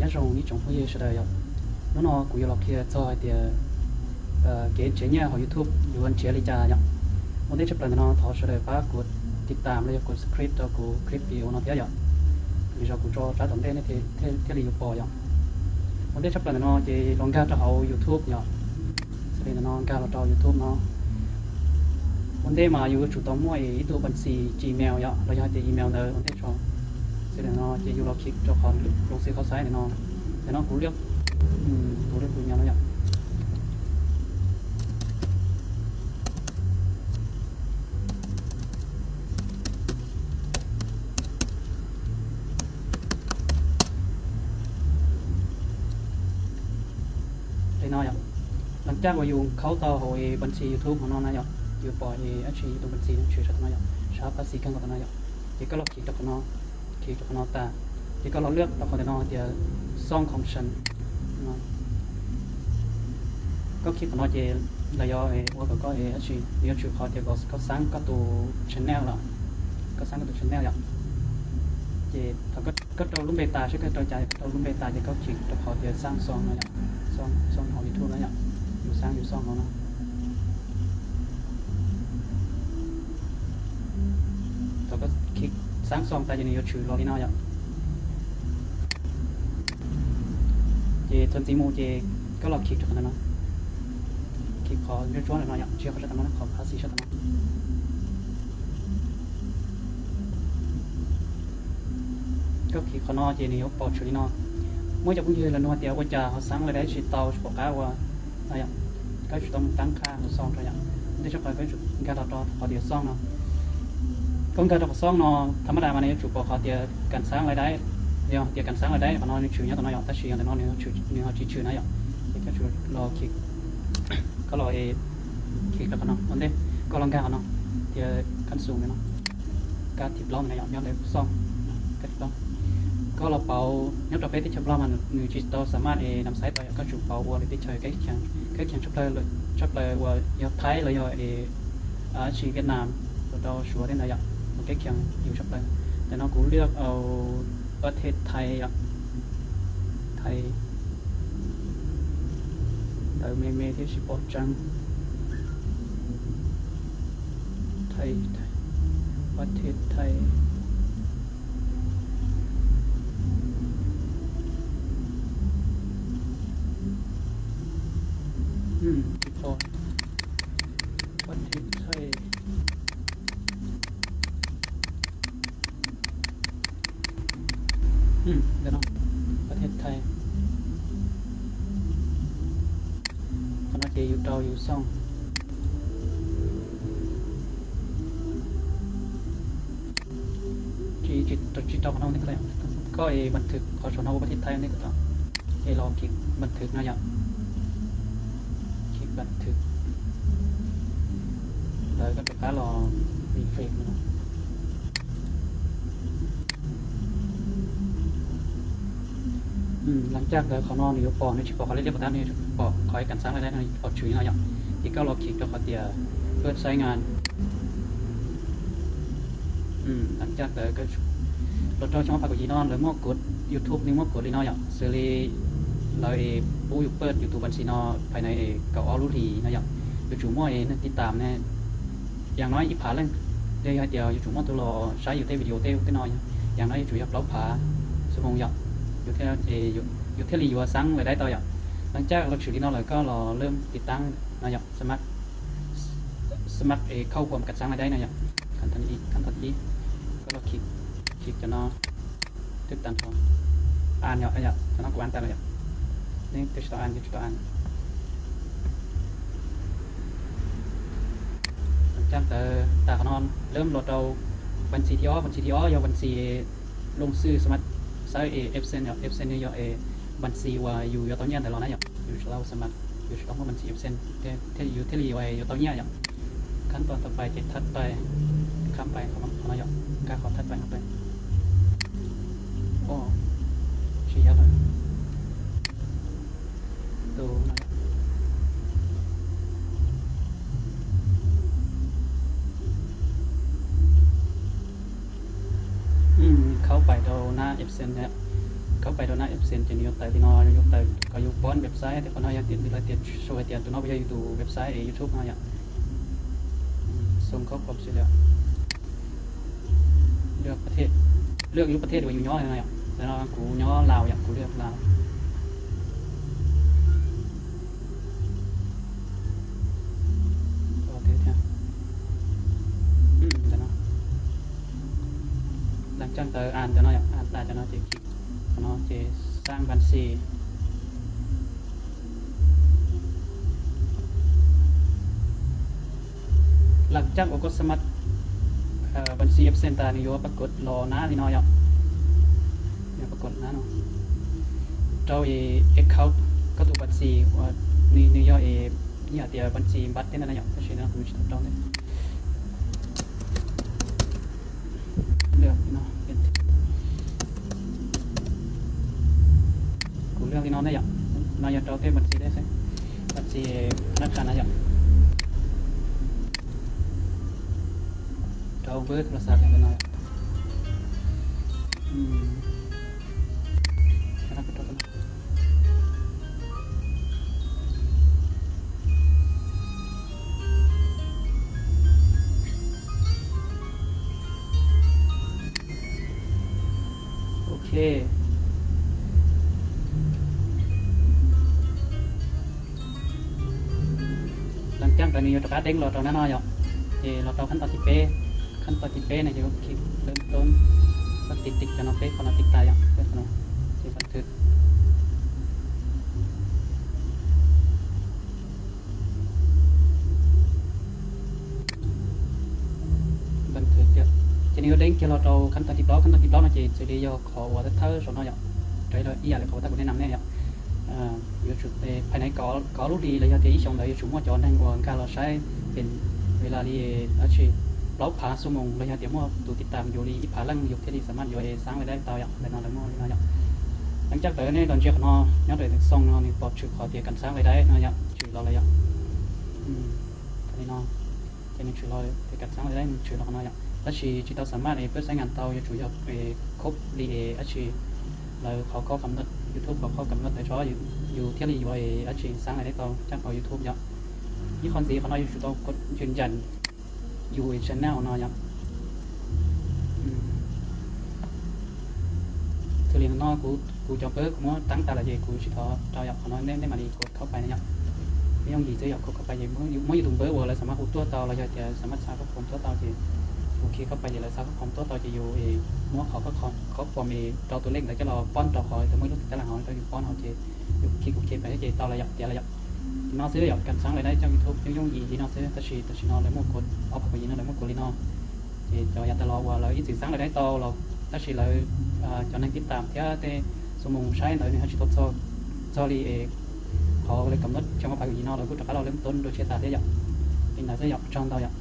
Nyob zoo ib tsoom phooj ywg sawv daws yom. Hnub no kuv yuav los qhia txog hais tias kev nrhiav nyiaj hauv YouTube yuav nrhiav li cas yom. Ua ntej tshaj plaws ntawm no thov sawv daws pab kuv tiv tam los yog kuv subscribe rau kuv clip video no thiab yom, vim yog kuv tso tsab tom ntej nej thiaj li yuav pom yom. Ua ntej tshaj plaws ntawm no ces los nkag rau hauv YouTube yom. Xws li ntawm no nkag los rau YouTube no, ua ntej mas yus yuav tsum tau muaj ib tug npab ntxi Gmail yom, los yog hais tias email ntawd ua ntej tso. Xws li ntawm no ces yus los khij rau qhov lub xwb qhov xaiv ntawm no. Ntawm no kuv liab, kuv liab tus nyob no yom. Li no yom. Laj caj uas yus khaub tau hauv npab ntxi YouTube hauv no na yom, yus pom dab tsi yus tus npab ntxi tshwm saum no yom, sab pab xis kawg nkaus no yom. Ces koj los khij rau qhov no, khij rau qhov no tas, ces koj los liab rau qhov ntawm no tias xoo khoom seem. Koj khij qhov no ces lawv yuav ua kom koj dab tsi, yuav tsum qhov tias koj xaab koj tus channel los, koj xaab koj tus channel yom. Ces thaum koj rau lub npe tas seb koj rau cas, koj rau lub npe tas ces koj khij rau qhov tias xaab xoo no yom, xoo hauv YouTube no yom, yus xaab yus xoo hauv no. Thaum koj khij xaab xoo tas ces nws yuav tshwm los li no yom. Ces txuas ntxiv mus ces koj los khij rau qhov ntawm no, khij qhov ntsuab ntsuab ntawm no yom, tsis yog qhov sab tom no, qhov pab xis sab tom no. Koj khij qhov no ces nws yuav pom tshwm li no. Muaj cov phooj ywg los nug tias ua cas ho xaab lawv dab tsis tau tsis pom qab ua no yom. Koj tsum tau mus taab qha tus xoo rau yom. Ntej tshaj plaws koj tsum nkag los rau qhov tias xoo no. Koj nkag rau qhov xoo no, tham ma das mas nws yuav tsum pom qhov tias kam xaab lawv dab, yog tias kam xaab lawv dab qhov no nws tshwm nyob tom no yom, tab sis yog ntawm no nws ho tsis tshwm na yom. Ces koj tsum los khij, koj los khij rau qhov no ua ntej, koj los nkag qhov no, tias kab xum no, kab thib plaub ntawm no yom, nyob ntawm xoo, kab thib plaub. Koj los pauv nyob rau peb teb chaws Nplog mas nws tsis tau xa maj es nam xaiv tau yom, koj tsum pauv ua lwm teb chaws, kab kheev tshaj plaws uas yog Thaib los yog es tsis Vietnam los rau Suav tej ntawd yom, mus kab kheev yus tshaj plaws. Ntawm no kuv liab au pab thej Thaib yom, Thaib ntawd me me thiab tsis pom tseeb. Thaib, pab thej Thaib. Tsis pom, pab thej Thaib. Ntawm no, pab thej Thaib. Qhov no ces yus rau yus xoo. Tsis, tsis rau qhov no ntej ko, koj es npab thwm qhov saum no ua pab thej Thaib ntej ko tod, ces los khij npab thwm no yom, khij npab thwm. Ntawd koj rov qab los refresh no. Laj caj ntawd qhov no nws yuav pom, nws tsis pom qhov liab liab pom tab, nws yuav pom qhov kam xaab lawv dab no pom tshwm no yom. Ces koj los khij rau qhov tias pab xaiv ngas. Laj caj ntawd los rau xyoo ob phav kaum yim no lawv muab kuv, YouTube nws muab kuv li no yom, xws li lawv es pub yus pab yus tus npab xis no phais no es kaum ob lub hlis no yom, yuav tsum muaj es neeg tiv tam ne, yam no ib phav leej, yog hais tias yuav tsum muaj tus los saib yus tej video tej ub tej no, yam no yuav tsum yog plaub phav xu moo yom, yus thiaj li yuav xaab lawv dab tau yom. Laj caj los tshwm li no lawm koj los leej tiv tam no yom, smart, smart es khauj huam kam xaab lawv dab no yom. Khab thib ib, koj los khij, khij cov no, twb tag nrho, an yom, cov no kuv an tas lawm yom. Nej twb tsis tau an, twb tsis tau an. Laj caj ntawd tas qhov no, leej los rau npab xis thib ob, npab xis thib ob yog npab xis loj xwb, smart, xaiv es AdSense yom, AdSense nws yog es npab xis uas yus yuav tau nyiaj ntawd los na yom, yus tsis tau smart, yus tsis tau muaj npab xis AdSense, yus thiaj li yuav tau nyiaj yom. Khab ntawd tau pais ces thaj pais, khab pais qhov no yom, nkag qhov thaj pais no pais. Tsis yog lawm. Tus no yom. Khaub pais rau nab AdSense yom. Khaub pais rau nab AdSense ces nws yuav tawm li no, yuav tawm kom yus poob website, tias qhov no yog tias nws lawv tias show hais tias tus no puas yog yus tus website es YouTube no yom. Xoo khaub pom xws li lwj lwj lub pas thej uas yus nyob no yom. Ntawm no kuv nyob Laus yom, kuv lwj Laus. Ntawm no, laj caj ntawd as ntawm no yom, as tas cov no ces qhov no ces xab npas xis. Laj caj ua koj xab mab npas xis AdSense tas nws yuav pab kod los nab li no yom. Yuav pab kod nab no rau es account koj tus npas xis uas nws yog es yam tias npas xis npab tej ntawd na yom, tab sis no kuv tsis tau rau ntej. Kuv lwj li no ne yom, no yog rau tej npas xis tej xwb, npas xis nab qas na yom, rau npawb tus las xav no. Ok. Laj caj ntawd nws yuav rov qab deev los rau nab no yom. Ces los tau khab toj thib peb, khab toj thib peb no ces ua kis lawm toob, koj tiv tiv cov no peb qhov no tiv tas yom, peb qhov no ces npas thwv. Npas thwv tias ces nws yuav deev kiag los rau khab toj thib plaub, khab toj thib plaub no ces xws li yog qhov uas thawj thawj saum no yom, raws li ib yam li qhov uas tag kuv nej nam nej yom. Yuav tsum phais nais kaum lub hlis los yog tias ib xyoos ntawd yuav tsum muaj cov neeg uas nkag los saib pem, vim li dab tsi plaub phav xuab moos los yog tias muaj tus tiv tas yus li ib phav leej yus thiaj li xam maj yuav es xaab lais daib tau yom, ntawm no lawv muaj li no yom. Laj caj ntawd nej los ntsia qhov no nyob rau xoo no nws pom tshwm qhov tias kam xaab lais daib no yom, tshwm los lawm yom. Li no, ces nws tshwm los tias kam xaab lais daib nws tshwm los qhov no yom, tab sis tsis tau xam maj es pab xaab ngas tau, yuav tsum yog khob li es dab tsi lawv qhov khob kam laj, YouTube qhov khob kam laj tawm tso yus thiaj li yuav es dab tsi xaab lais daib tau caj npab YouTube yom. Ib qho ntxiv qhov no yuav tsum tau kod ncaj ncees yus channel no yom. Xws li no kuv cov npawb kuv muab taab tas lawm ces kuv tsis thov rau yom, qhov no nej mam li kod khaub pais na yom. Yooj yim xwb yom, kod khaub pais ces muab yus tus npawb uas lawv xam maj hu tuaj tau los yog tias xam maj xa khab khoom tuaj tau ces, hu kis khaub pais ces lawv xa khab khoom tuaj tau ces yus muab qhov khob khoom rau tus lej ntawd coj los pob rau qhov muaj ib lub tab lam hauv rau yus pob no ces yus kis hu kis pais ces tau lawm yom, tiav lawm yom. Li no xwb yom, kam xaab lais daib coj YouTube yooj yooj yim li no xwb, tab sis tam sim no lawv muaj kod ob phav kaum yim no lawv muaj kod li no ces cov yav tas los uas lawv ib txwm xaab lais daib tau los tab sis lawv cov neeg tib tam thiab tej xuab moos saib ntawd nws ho tsis tau txog li es qhov lawv kam laj xyoo ob phav kaum yim no lawv kuj rov qab los lawm toob dua tshiab tas thiab yom. Li ntawd xwb yom, tsaug ntau yom.